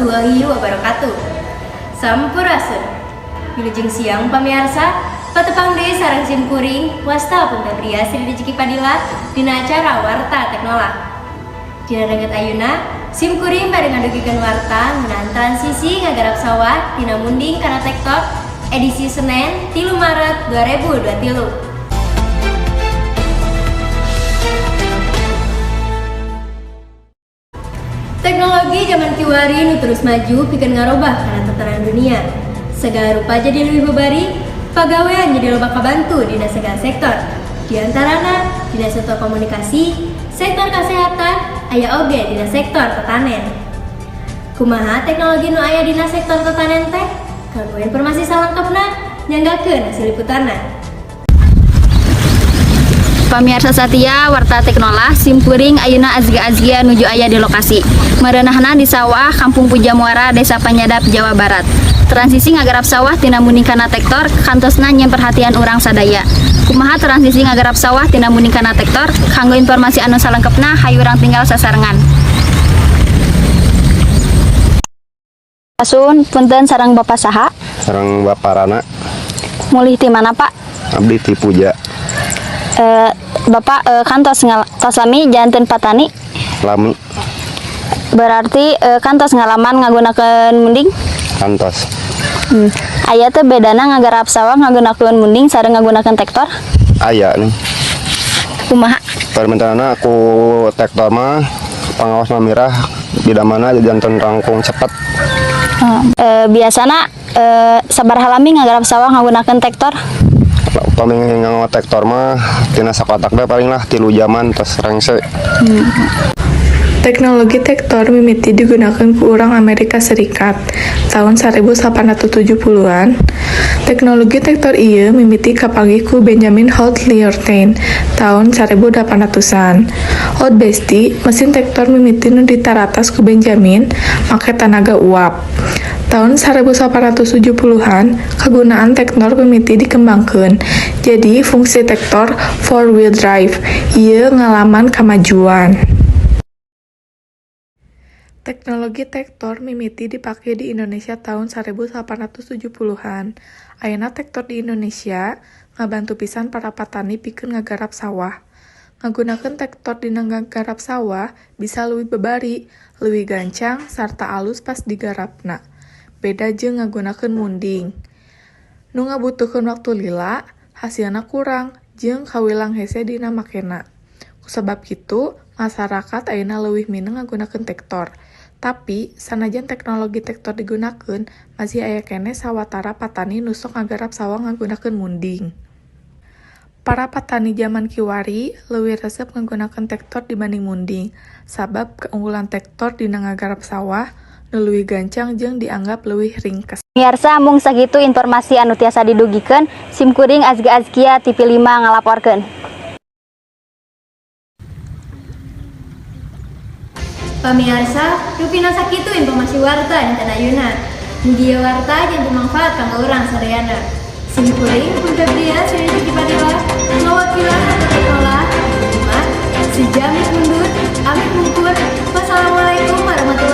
warahmatullahi wabarakatuh. Sampurasun. Wilujeng siang, pamirsa, patepang deui sareng sim kuring wasta pun Febria Sri Rezeki Padilla dina acara Warta Teknola. Dina danget ayeuna, sim kuring bade ngadugikeun warta ngeunaan transisi ngagarap sawah tina munding kana tektor edisi Senin 3 Maret 2023. Teknologi zaman kiwari nu terus maju pikeun ngarobah kana tatanan dunia. Segala rupa jadi lebih babari, pagawean jadi loba kabantu dina segala sektor. Di antarana dina sektor komunikasi, sektor kesehatan, aya oge dina sektor tetanen. Kumaha teknologi nu aya dina sektor tetanen teh? Kanggo informasi salengkapna, nyanggakeun hasil liputanna. Pamirsa satia Warta Teknola, simkuring ayeuna Azga Azgia nuju aya di lokasi. Merenahna di sawah Kampung Pujamuara, Desa Panyadap, Jawa Barat. Transisi ngagarap sawah tina munding kana tektor kantosna nyien perhatian urang sadaya. Kumaha transisi ngagarap sawah tina munding kana tektor? Kanggo informasi anu salengkapna, hayu urang tinggal sasarengan. Asun, punten, sareng Bapak saha? Sareng Bapak Rana. Mulih ti mana, Pak? Abdi ti Puja. Bapak kantos tos lami janten patani? Lami. Berarti kantos ngalaman ngagunakeun munding? Kantos. Aya teu bedana ngagarap sawah ngagunakeun munding sareng ngagunakeun tektor? Aya nih. Kumaha? Permintaanna ku tektor mah pangaosna mirah, didamana janten langkung cepet. Biasana sabaraha lami ngagarap sawah ngagunakeun tektor? Upami nganggo tektor mah tina sakotak teh paling lah 3 jaman tos rengse. Teknologi tektor mimiti digunakan ku urang Amerika Serikat tahun 1870-an. Teknologi tektor ieu mimiti kapanggih ku Benjamin Holt Lortain tahun 1800-an. Old Besti, mesin tektor mimiti nu ditaratas ku Benjamin make tanaga uap. Tahun 1870-an, kagunaan tektor mimiti dikembangkeun. Jadi fungsi tektor four wheel drive ieu ngalaman kamajuan. Teknologi tektor mimiti dipake di Indonesia tahun 1870-an. Ayeuna tektor di Indonesia ngabantu pisan para patani pikeun ngagarap sawah. Ngagunakeun tektor dina ngagarap sawah bisa leuwih babari, leuwih gancang, sarta alus pas digarapna. Beda jeung ngagunakeun munding nu ngabutuhkeun waktu lila, hasilna kurang, jeung kawilang hese dina makena. Kusabab kitu, masarakat ayeuna leuwih mindeng ngagunakeun tektor. Tapi, sanajan teknologi tektor digunakeun, masih aya keneh sawatara patani nu sok ngagarap sawah ngagunakeun munding. Para patani jaman kiwari leuwih resep ngagunakeun tektor dibanding munding, sabab keunggulan tektor dina ngagarap sawah nu leuwih gancang jeung dianggap leuwih ringkes. Miarsa, mung sakitu informasi anu tiasa didugikeun. Sim kuring Azga Azkia TV 5 ngalaporkeun. Pamiarsa, rupina sakitu informasi warta dinten ayeuna. Mugi ieu warta janten manfaat kanggo urang sadayana. Sim kuring pun Febria Sri Rezeki Padilla ngawakilan Warta Teknola 5 sejamit mundur, amit mungkur. Wassalamualaikum warahmatullahi.